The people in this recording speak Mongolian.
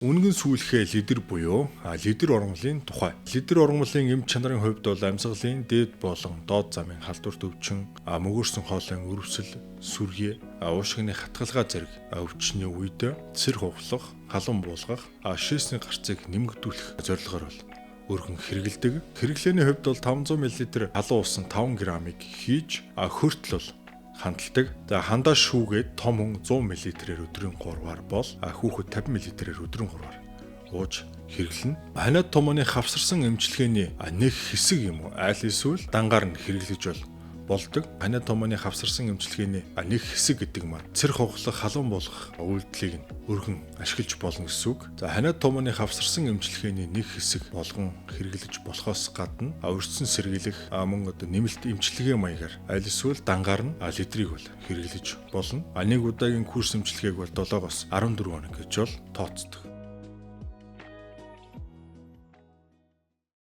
Үнгэн сүүлэхээ лидер буюу лидер ургамлын тухай. Лидер ургамлын эм чанарын хувьд бол амьсгалын дээд болон доод замын халдварт өвчин, мөгөөрсөн хоолойн өрөвсөл, сүргээ, уушигны хатгалгаа зэрэг өвчний үед цэр хувлах, халуун буулгах, шээсний гарцыг нэмэгдүүлэх зорилгоор бол өргөн хэрэгэлдэг. Хэрэглээний хувьд бол 500 мл халуун усан 5 г-ыг хийж хөртлөл хандладаг. За хандаа шүүгээд том хүн 100 мл-ээр өдрийн 3-аар бол хүүхэд 50 мл-ээр өдрийн 3-аар ууж хэрэглэнэ. Ханиад тумааны хавсарсан эмчилгээний нэг хэсэг юм уу аль эсвэл дангаар нь хэрэглэж бол болдог. Ханиад тумааны хавсарсан эмчилгээний нэг хэсэг гэдэг маань цэр ховхлох, халуун болгох үйлдэлийг нь өргөн ашиглаж болно гэсэн үг. За ханиад тумааны хавсарсан эмчилгээний нэг хэсэг болгон хэрэглэж болохоос гадна урьдчилан сэргийлэх мөн одоо нэмэлт эмчилгээ маягаар аль эсвэл дангаар нь литрийг бол хэрэглэж болно. Нэг удаагийн курс эмчилгээг бол 7-оос 14 хоног гэж бол тооцдог.